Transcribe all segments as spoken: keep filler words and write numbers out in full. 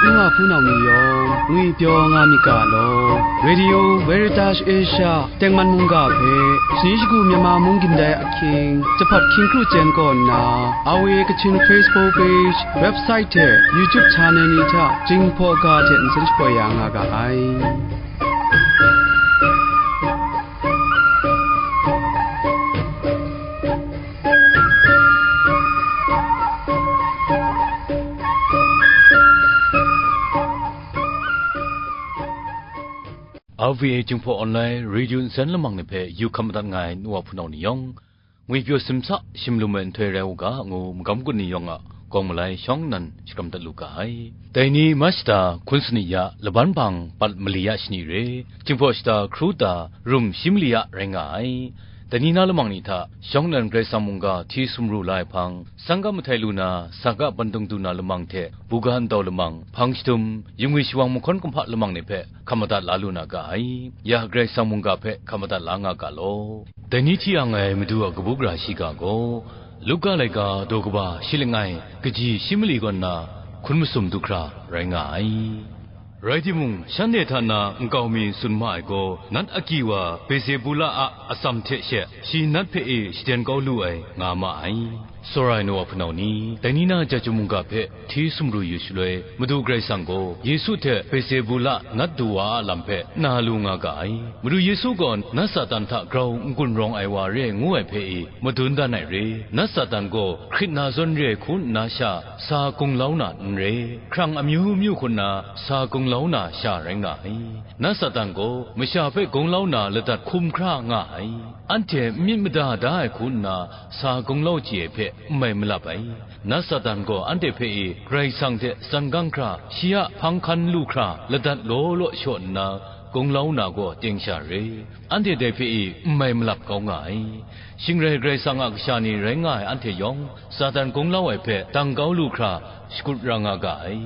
N wa hpunau ni yawng ngwipyaw nga myit ga law, Radio Veritas Asia tengman mungga hpe, shani shagu Myanmar mung gindai ahkying, jahpat hkying kru chyen kaw nna, R V A Kachin Facebook page, website hte YouTube channel ni hta Jinghpaw ga hte nsen shapoi ya nga ga ai. R V A Jinghpaw Online Radio nsen lamang ni hpe yu hkam madat nga ai nu wa hpunau ni yawng, ngwipyaw simsa shimlum ai nhtoi rai u ga ngu, magam gun ni yawng a kawng malai shawng nnan shakram dat lu ga ai. Dai ni ma shata hkun sani ya, laban bang pat mali ya shani re, Jinghpaw shata hkru ta rum shi mali ya rai nga ai. Dai ni na lamang ni hta shawng nnan Karai Kasang mungga hti sumru la ai hpang, sangga mahtai lu na, saga bandung du na lamang hte buga ndau lamang, hpang shadum, yingwi shawang mahkawn kumhpa lamang ni hpe hkam madat la lu na ga ai. Ya Karai Kasang mungga hpe hkam madat la nga ga law. Dai ni hti ang ai Madu a kabu gara shiga gaw, Luka laika daw kaba shi langai, kaji shi mali kaw nna hkun masum du hkra rai nga ai. Rai timung, shanhte hta na nkau mi tsun ma ai gaw, nat akyi wa Bezebula a atsam hte she, shi nat hpe e shaden kau lu ai, nga ma ai. Tsawra ai nu wa hpunau ni, dai ni na Jahtum mungga hpe hti sumru yu shaloi, Madu Karai Kasang gaw Yesu hte Bezebula nat du wa a lam hpe na lu nga ga ai. Madu Yesu gaw nat Satan hta grau n-gun rawng ai wa re ngu ai hpe e madun dan ai re, nat Satan gaw hkrit na zawn re hku nna sha sa gunglau na n re, hkrang amyu myu hku nna sa gunglau na sha rai nga ai. Nat Satan gaw masha hpe gunglau na ladat hkum hkra nga ai. Anhte n myit mada da ai hku nna sa gunglau chye ai hpe n mai malap ai. Nat Satan gaw anhte hpe e Karai Kasang hte tsan gang hkra, shi a hpang hkan lu hkra, ladat law law shaw nna, gunglau na gaw teng sha re. Anhte dai hpe e n mai malap kau nga ai. Shing rai Karai Kasang a kasha ni rai nga ai anhte yawng, Satan gunglau ai hpe dang kau lu hkra, shakut ra nga ga ai.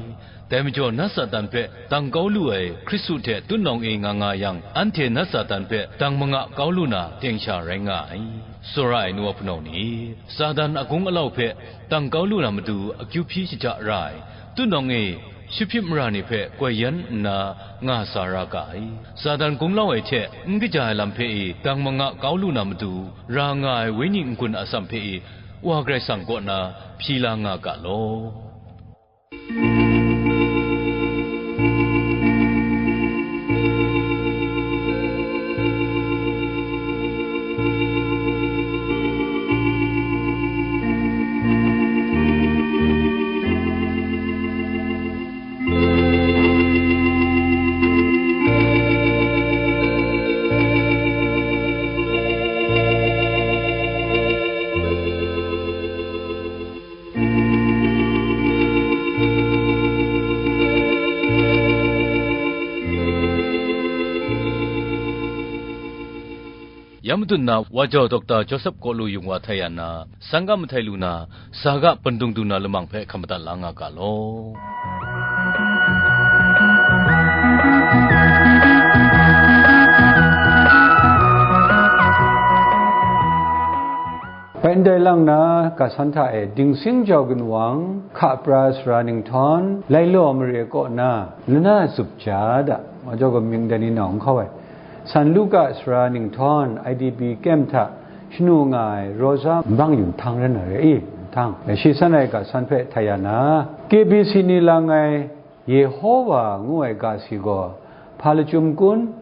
Dai majaw, nat Satan hpe dang kau lu ai Hkristu hte tutnawng e nga nga yang, anhte nat Satan hpe dang manga kau lu na teng sha rai nga ai. Tsawra ai nu wa hpunau ni, Satan agung alau hpe dang kau lu na matu akyu hpyi shaja ra ai, tutnawng e shahpyip mara ni hpe koi yan nna nga sa ra ga ai. Satan gunglau ai hte n kaja ai lam hpe e dang manga kau lu na matu, ra nga ai Wenyi n-gun a atsam hpe e Wa Karai Kasang kaw na hpyi la nga ga law. Ya matut na, Wa Jau Dokta Joseph Kaw Lu Yung Wa htai ya na, sangga mahtai lu na, saga bandung du na lamang hpe hkam madat la nga ga law. Bai ndai lang na, ga san hta e, dingsing jau ginwang, hka pra sara ninghtawn, lai law mare kaw na, lana zup ja da, wa jau ga mying dai ni nau n hkau ai. San Luka sara ninghtawn, I D P kem hta shanu nga ai Rosa Nbang Yun Htang ran na re i, Yun Htang. Shi san ai ga san hpe htai ya na, K B C ni lang ai, Yehowa ngu ai ga si gaw, hpa lachyum kun?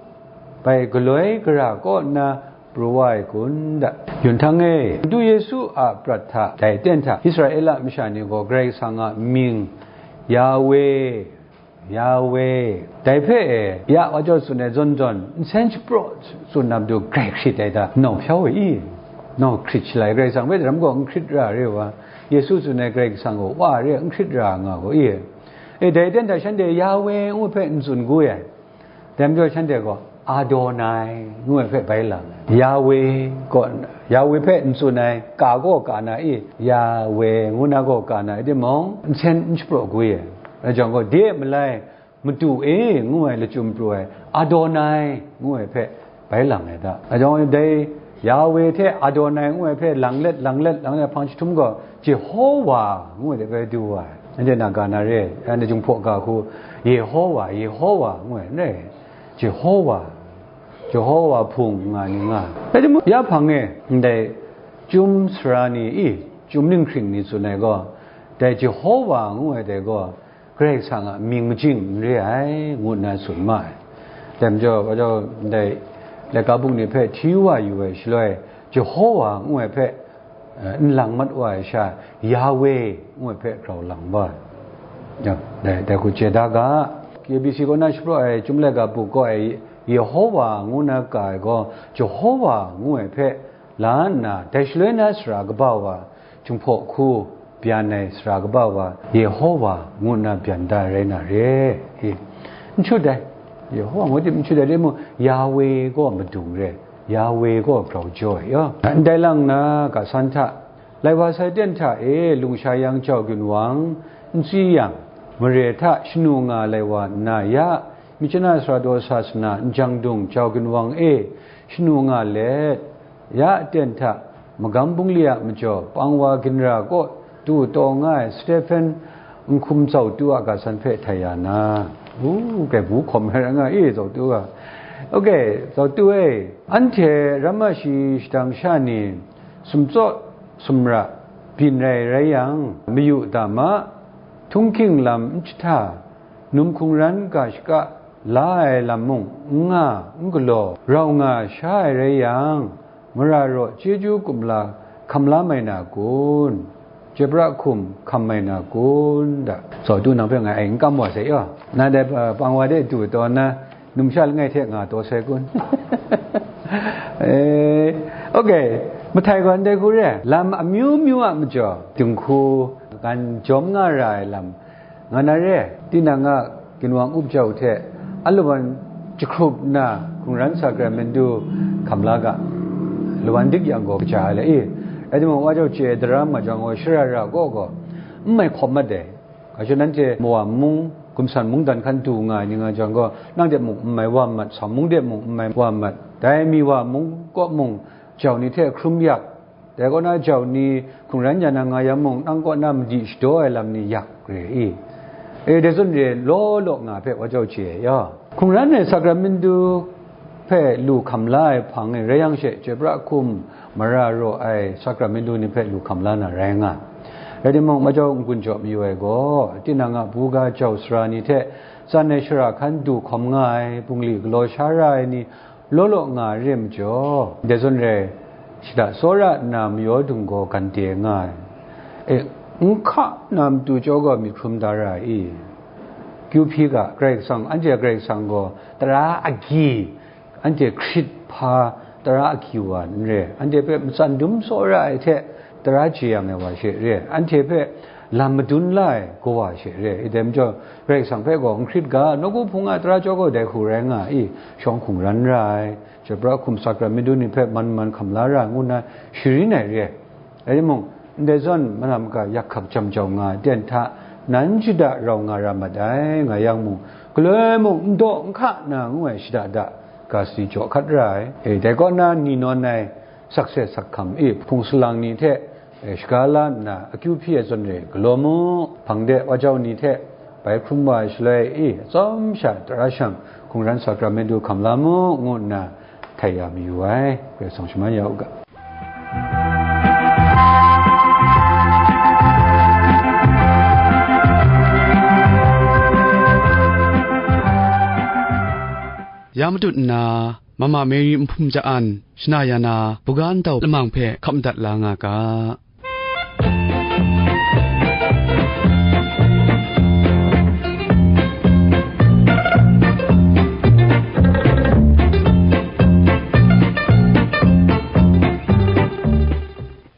Bai galoi gara kaw nna pru wa ai kun da? Yun Htang e, Madu Yesu a prat hta, dai aten hta Israela masha ni gaw Karai Kasang a mying, Yawe, Yawe, dai hpe e, ya wa jau tsun ai zawn zawn, nsen shapraw tsun na matu grai hkrit ai ta, nau hpyau ai i? Nau hkrit shalai, Karai Kasang hpe daram gaw n hkrit ra re wa, Yesu tsun ai Karai Kasang gaw wa re n hkrit ra nga gaw i? E, dai aten hta shanhte Yawe ngu hpe n tsun gu ai. Dai majaw shanhte gaw Adonai ngu ai hpe bai lang ai. Yawe kaw, Yawe hpe n tsun ai, ka gaw ka na i, Yawe ngu na gaw ka na i timung, nsen n shapraw gu ai. Rai jang gaw, de a malai, Madu e ngu ai lachyum pru ai, Adonai ngu ai hpe bai lang ai ta. Rai jang gaw, dai Yawe hte Adonai ngu ai hpe lang let, lang let, lang let hpang jahtum gaw, Jehowa ngu ai hte bai du wa ai. Anhte na ga na re, anhte Jinghpaw ga hku, Yehowa, Yehowa, ngu ai, n rai, Jehowa, Jehowa hpung nga ni nga. Rai timung, ya hpang e, ndai chyum sara ni, i, chyum ninghkring ni tsun ai gaw, dai Jehowa ngu ai dai gaw, Karai Kasang a mying majing n re ai, ngu nna tsun ma ai. Dai majaw, wa jau ndai laika buk ni hpe hti wa yu ai shaloi, Jehowa ngu ai hpe, eh, n lang mat wa ai sha, Yahweh ngu ai hpe grau lang wa ai. Ya, dai, dai hku chye da ga, K B C kaw na shapraw ai Chyum Laika buk kaw ai Yehowa ngu na ka ai gaw, Jehowa ngu ai hpe la nna, dai shaloi na sara kaba wa, Jinghpaw hku byan ai sara kaba wa, Yehowa ngu nna byan da ai rai na re. I, n shut ai. Yehowa ngu tim n shut ai, rai mung, Yahweh gaw madung re, Yahweh gaw grau jaw ai yaw. Ndai lang na, ga san hta, lai wa sai ten hta e, lungsha yang jau ginwang, n tsyi yang, mare hta shanu nga lai wa nna ya, myit chyanna sara daw sa sana, n jang dung jau ginwang e, shanu nga let, ya aten hta, magam bungli a majaw, pang wa ginra kaw du taw nga ai Stephen nhkum zau tu a ga san hpe htai ya na, u, kai bu hkawm ai ra nga i, zau tu a. Ok, zau tu e, anhte ramma shi shadang sha ni, sumtsaw sumra byin rai rai yang, mayu da ma, htunghking lam n jahta, num hkungran ga shaka la ai lam mung n nga, n galaw, rau nga sha ai rai yang, mara raw chyeju kumla hkam la mai na kun? Chyoi pra hkum hkam mai na kun? Da. Zau tu nang hpe ngai ai n kam wa sai yaw. Na dai, uh, pang wa de du taw na, numsha langai hte nga taw sai kun? Eh, ok, mahtai gaw ndai hku re, lam amyu myu a majaw, dinghku, gan jawm nga ra ai lam, nga na re, tinang a ginwang up jau hte, alawan jahkrup nna hkungran sakramentu hkam la ga, lawan dik yang gaw kaja ai le i? Rai timung, wa jau chye ai daram nga jang gaw, shara ra gaw gaw, n mai hkawm mat ai. Ga shadawn nanhte mawa mung, gumsan mungdan hkan du nga ai ni nga jang gaw, nang de mung n mai wa mat, sa mung de mung n mai wa mat, dai mi wa mung kaw mung, jau ni hte hkrum yak, dai kaw na jau ni hkungran ya na nga yang mung, nang kaw na madi shadaw ai lam ni yak re i? E, dai zawn re law law nga hpe wa jau chye ai yaw. Hkungran ai sakramentu hpe lu hkam la ai hpang e rai yang she, chyoi pra hkum, mara raw ai sakramentu ni hpe lu hkam la na rai nga ai. Rai timung, majau n-gun jaw mayu ai gaw, tinang a buga jau sara ni hte tsan ai shara hkan du hkawm nga ai bungli galaw sha ra ai ni, law law nga re majaw, dai zawn rai, shada tsawra nna mayaw dung gaw gande nga ai. E, n hka na matu jaw gaw myit hkrum da ra ai i? Kyu hpyi ga, Karai Kasang, anhte a Karai Kasang gaw tara agyi, anhte hkrit hpa tara agyi wa n re, anhte hpe matsan dum tsawra ai hte tara jeyang ai wa she re, anhte hpe lam madun la ai kawa she re. I dai majaw, Karai Kasang hpe gaw n hkrit ga, nawku hpung a tara jaw gaw dai hku rai nga i? Shawng hkungran ra ai, chyoi pra hkum sakramentu ni hpe man man hkam la ra ai ngu nna sharin ai re. Rai timung, ndai zawn, mana maka yak hkak jam jau nga ai ten hta, nan shada rau nga ra mat ai, nga yang mung, galoi mung n daw n hka na ngu ai shada da ga sadi jaw hkat ra ai. E, dai kaw na ni nawn ai sakse sakhkam e, hpung salang ni hte, e, shaga la nna akyu hpyi ai zawn re galaw mu, hpang de wa jau ni hte bai hkrum wa ai shaloi e, atsawm sha tara shang hkungran sakramentu hkam la mu, ngu nna htai ya mayu ai. Karai Kasang shaman ya u ga. Ya matut nna, Mama Mary Nhpum Ja-an, shana ya na, buga ntau lamang hpe hkap madat la nga ga.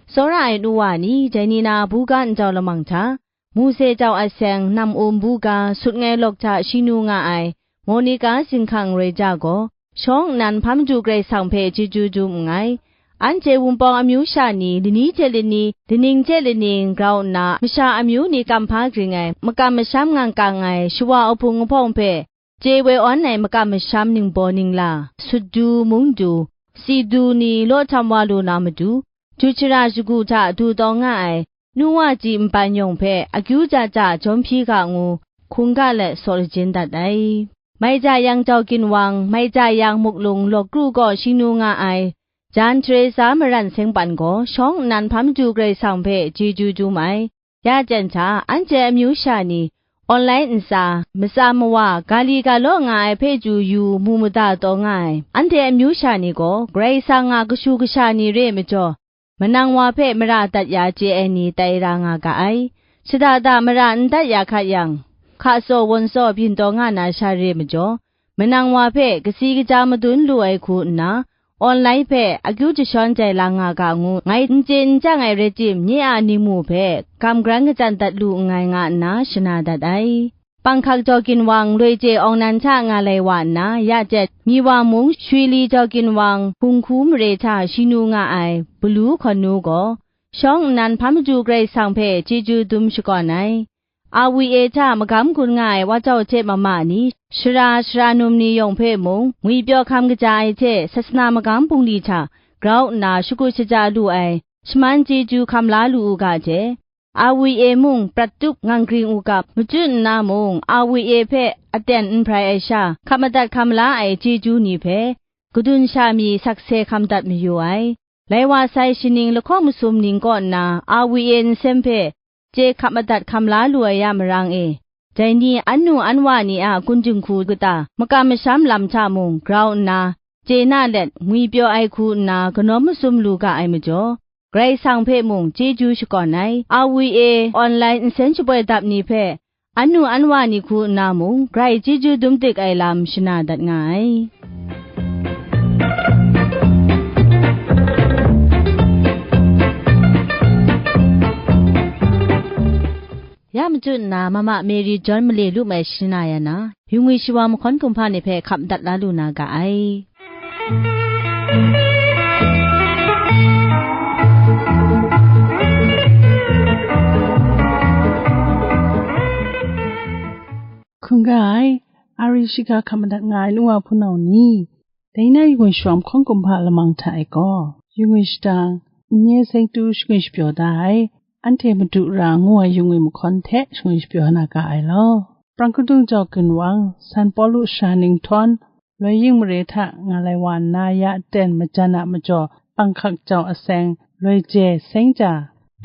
Tsawra ai nu wa ni, dai ni na buga ntau lamang hta, Mose jau a seng, nam um buga, sut ngai lawk hta shingnu nga ai, Monica zinghkang roi ja gaw, shawng nnan hpa madu Karai Kasang hpe chyeju dum nngai. Anhte Wunpawng amyu sha ni, lani hte lani, laning hte laning grau nna, masha amyu ni kam hpa gring ai, makam masham ngang kang ai, shawa ahpung ahpawng hpe, chye woi awn ai makam masham ningbaw ningla, sut du, mung du, si du ni law htam wa lu na matu, ju shara shagu hta du taw nga ai, nu wa ji npan yawng hpe akyu ja ja jawm hpyi ga ngu, hkungga let saw lajin dat ai. Mai ja yang jau ginwang, mai ja yang muklung lawk kru gaw shingnu nga ai, Jan Teresa maran seng pan gaw shawng nnan hpa madu Karai Kasang hpe chyeju dum ai. Ya jan hta, anhte amyu sha ni, online ntsa, matsa mawa, ga li ga law nga ai hpe chyu yu mu mada taw nga ai. Anhte amyu sha ni gaw, Karai Kasang a kashu kasha ni re ai majaw, manang wa hpe mara dat ya chye ai ni tai ra nga ga ai. Shada da mara n dat ya hkat yang, hka tsaw wawn tsaw byin taw nga na sha re ai majaw, manang wa hpe kasi kaja madun lu ai hku nna, online hpe akyu jashawn jai lang nga ga ngu, ngai n chye n chyang ai rai tim, nye a ningmu hpe gam gran kachyan dat lu nngai nga nna shana dat ai. Panghkak jaw ginwang loi je awng nan hta nga lai wa nna, ya jet, Miwa mung Shwi li jaw ginwang hpunghku mare hta shingnu nga ai Balu hkawn nu gaw, shawng nnan hpa madu Karai Kasang hpe chyeju dum shakawn ai. A wi e hta magam gun nga ai wa jau hte mama ni, shara, shara num ni yawng hpe mung, ngwipyaw hkam kaja ai hte, sasana magam bungli hta grau nna shakut shaja lu ai, shaman chyeju hkam la lu u ga hte, a wi e mung prat tup ngang gring u ga, machyu nna mung, a wi e hpe aten n hprai ai sha, hkap madat hkam la ai chyeju ni hpe, kadun sha mi sakse hkam dat mayu ai. Lai wa sai shaning lahkawng masum ning kaw nna, a wi e nsem hpe, chye hkap madat hkam la lu ai ya marang e, dai ni an nu an wa ni a kun jinghku kata, makam masham lam hta mung grau nna, chye na let, ngwipyaw ai hku nna, kanawm masum lu ga ai majaw, Karai Kasang hpe mung chyeju shakawn ai. A wi e online nsen shapoi dap ni hpe, an nu an wa ni hku nna mung, grai chyeju dum dik ai lam shana dat nga ai. Ya machyu nna, Mama Mary John male lu mai shana ya na, yungwi shawa mahkawn kumhpa ni hpe hkap dat la lu na ga ai. Hkungga ai, a ri shiga hkap madat nga ai nu wa hpunau ni, dai na yungwi shawa mahkawn kumhpa lamang hta e gaw, yungwi shadang, n-, nye seng tu shangwi shapyaw da ai, anhte Madu ra ngu ai yungwi mahkawn hte shangwi shapyaw na ga ai law. Prang kadung jau ginwang, San Pawlu sara ning htawn, loi ying mare hta nga lai wa nna ya ten majan a majaw, panghkak jau aseng, loi je seng ja,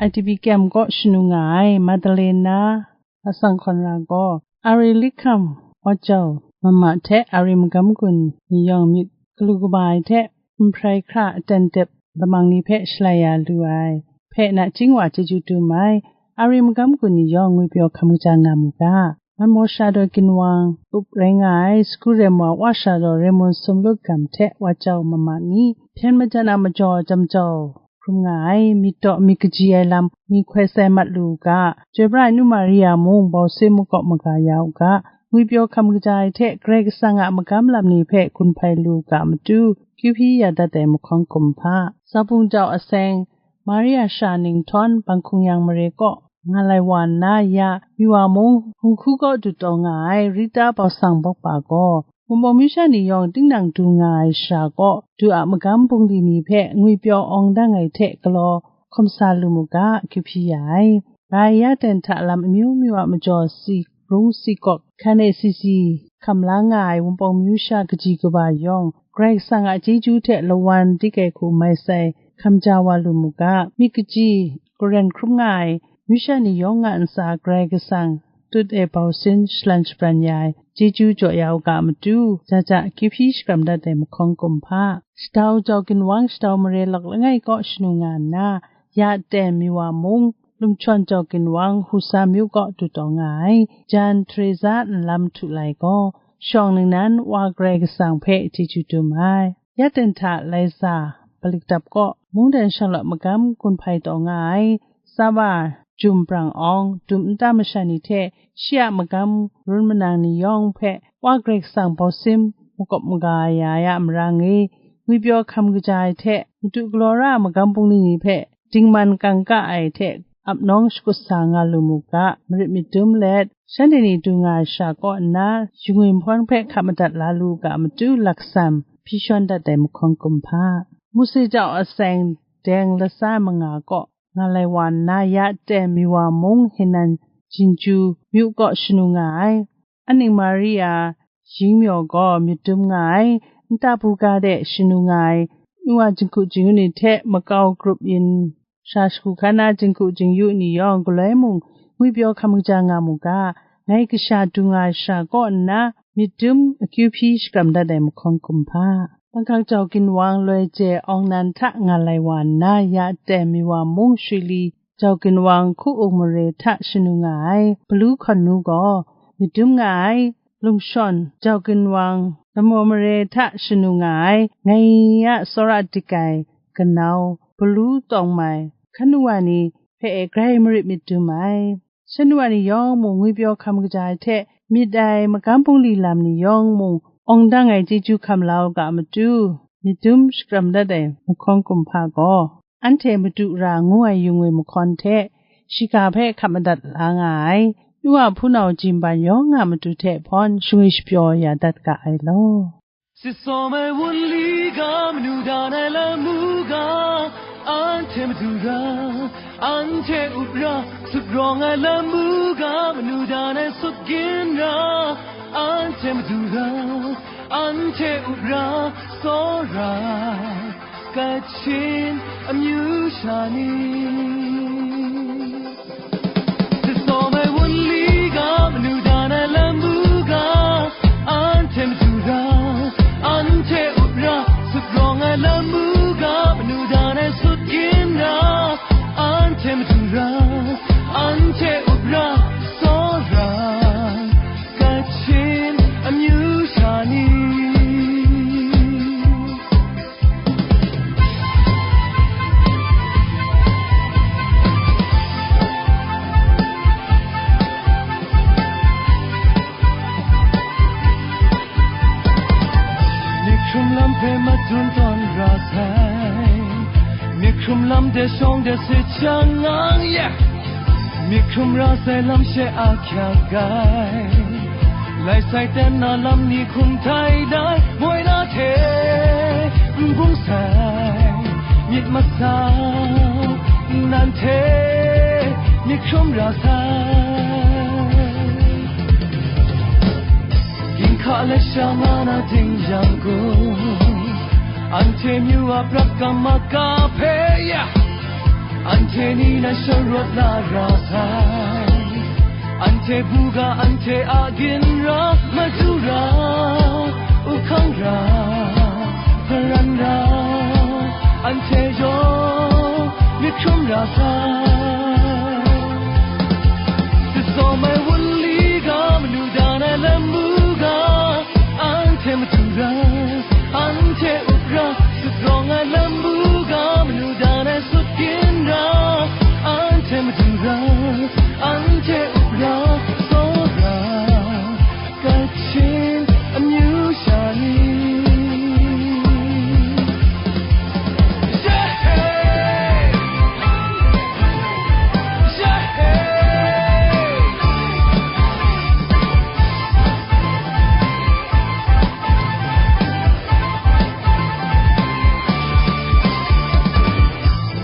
I T B Camp kaw shanu nga ai Madalena, Masang Hkawn Ra gaw, a ri likham wa jau mama hte a ri magam gun ni yawng myit galu kaba ai hte, n hprai hkra aten dep lamang ni hpe shalai ya lu ai hpe nachying wa chyeju dum ai, a ri magam gun ni yawng ngwipyaw hkam kaja nga mu ga. Manmaw sara daw ginwang up rai nga ai, sagu rem wa wa sara daw Raymond Sumlut Gam hte wa jau mama ni, hpyen majan a majaw jam jau hkrum nga ai, myit daw myit kaji ai lam, mi hkoi sai mat lu u ga, Chyoi pra ai nu Maria mung bau sin makawp maga ya u ga, ngwipyaw hkam kaja ai hte Karai Kasang a magam lam ni hpe gun hpai lu u ga matu, kyu hpyi ya dat ai mahkawn kumhpa, Zabung jau aseng, Maria sara ning htawn, bang hkung yang mare kaw, nga lai wa nna ya, Miwa mung, hpunghku kaw du taw nga ai, Rita Bau Sang Bawkpa gaw, Wunpawng myu sha ni yawng tinang du nga ai shara kaw, du a magam bungli ni hpe ngwipyaw awng dang ai hte galaw hkawm sa lu mu ga, akyu hpyi ya ai. Bai ya ten hta lam amyu myu a majaw si rung si gawk, hkan e si si hkam la nga ai Wunpawng myu sha kaji kaba yawng, Karai Kasang a chyeju hte lawan dik ai hku mai sai hkam ja wa lu mu ga, myit kaji, karen hkrum nga ai, myu sha ni yawng a ntsa Karai Kasang tut e bau sin shalan shabran ya ai, chyeju jaw ya u ga matu, ja ja kyu hpyi shakram dat ai mahkawn kumhpa, Shadau jau ginwang Shadau mare lawk langai kaw shanu nga nna, ya ten Miwa mung, Lungchawn jau ginwang Husa myu kaw du taw nga ai, Jan Teresa nlam htu lai gaw, shawng ningnan Wa Karai Kasang hpe chyeju dum ai. Ya ten hta Laiza, Balikdap kaw, mungdan shanglawt magam gun hpai taw nga ai, Saba, Jum Brang Awng, dum nta masha ni hte shi a magam run manang ni yawng hpe Wa Karai Kasang bau sim makawp maga ya ya marang e, ngwipyaw hkam kaja ai hte, madu galaw ra ai magam bungli ni hpe dingman kangka ai hte ap nawng shakut sa nga lu mu ga, marit myit dum let, shanhte ni du nga ai sha kaw nna, shingwi nhpawn hpe hkap madat la lu ga matu laksam hpyi shawn dat ai mahkawn kumhpa. Mose jau aseng deng lasa ai manga kaw, nga lai wa nna, ya aten Miwa mung Henan Jinju myu kaw shanu nga ai. Aning Maria Yingmyaw gaw myit dum nga ai, nta buga de shanu nga ai, nu a jinghku jingyu ni hte makau grup yin, sha shagu hkan na jinghku jingyu ni yawng galoi mung ngwipyaw hkam kaja nga mu ga, ngai kasha du nga ai sha kaw nna, myit dum akyu hpyi shakram dat ai mahkawn kumhpa. Bangkak jau ginwang loi je awng nan hta nga lai wa nna, ya aten Miwa mung Shwili jau ginwang hku-ung mare hta shanu nga ai, Palu hkawn nu gaw myit dum nga ai, Lungshawn jau ginwang lamaw mare hta shanu nga ai, ngai a tsawra dik ai kanau, Palu tawng mai, hkan nu wa ni hpe grai marit myit dum ai. Shan nu wa ni yawng mung ngwipyaw hkam kaja ai hte myit ai magam bungli lam ni yawng mung awng dang ai chyeju hkam la u ga matu, myit dum shakram dat ai mahkawn kumhpa gaw, anhte Madu ra ngu ai yung e mahkawn hte, shiga hpe hkap madat la nga ai, nu a hpunau jimban yawng a matu hte hpawn shangwi shapyaw ya dat ga ai law. Sitsaw mai wunli ga, manu dan ai lamu ga, anhte madu ra, anhte up ra, sut rawng ai lamu ga, manu dan ai sut gin ra, anhte madu ra, anhte up ra, tsawra, Kachin amyu sha ni. Sitsaw mai wunli ga, manu dan ai lamu ga, anhte madu ra, anhte up ra, sut rawng ai lamu ga, manu dan ai sut gin ra, anhte madu ra, anhte up ra, tsawra, Kachin amyu sha ni. Myit hkrum lam hpe madun tawn ra sai, myit hkrum lam de shawng de sit shang ngang, yeah. Myit hkrum ra sai lam she ahkyak ai, lai sai ten na lam ni hkum tai dai, moi na hte n bung sai, myit masa nan hte myit hkrum ra sai. Ginhka lasha nga na ting yang gaw, anhte myu a prat ga ma ga hpe ya, anhte ni nan sharawt la ra sai. Anhte buga, anhte a ginra, madu ra, uhkang ra, hparan ra, anhte yawng myit hkrum ra sai. Sitsaw mai wunli ga, manu dan ai lamu ga, anhte madu ra, anhte up ra, sut rawng ai lamu ga, manu dan ai sut gin ra, anhte madu ra, anhte up ra, tsawra, Kachin amyu sha ni.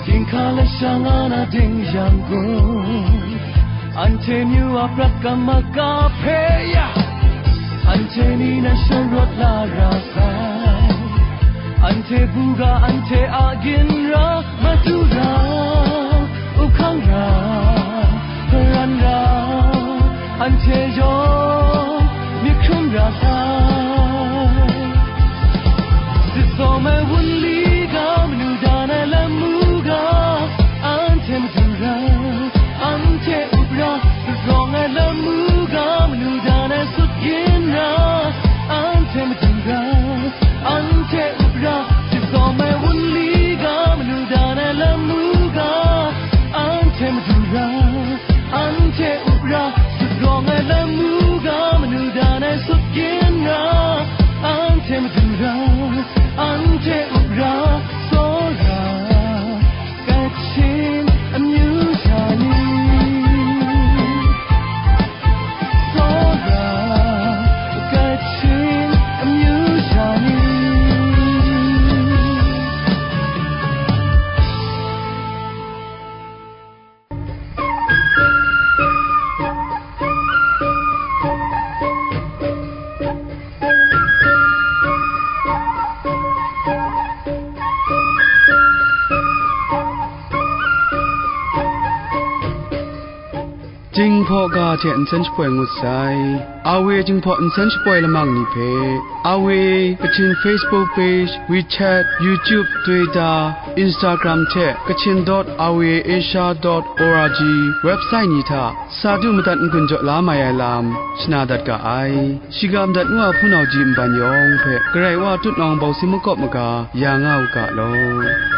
Ginhka lasha nga na ting yang gaw, anhte myu a prat ga ma ga hpe ya, anhte ni nan sharawt la ra sai. Anhte buga, anhte a ginra, madu ra, uhkang ra, hparan ra, anhte yawng myit hkrum ra sai. Sitsaw mai wunli ga, manu dan ai lamu ga, anhte madu ra, anhte up ra, sut rawng ai lamu ga, manu dan ai sut gin ra, anhte madu ra, Hkaw ga hte nsen shapoi ngut sai. R W A Jinghpaw nsen shapoi lamang ni hpe, R W A Kachin Facebook page, WeChat, YouTube, Twitter, Instagram hte Kachin dot R W A Asia dot org website ni hta sa du madat n-gun jaw la mai ai lam shana dat ga ai. Shiga madat ngu a hpunau ji nban yawng hpe Karai Wa tutnawng bawsi makawp maga ya nga u ga law.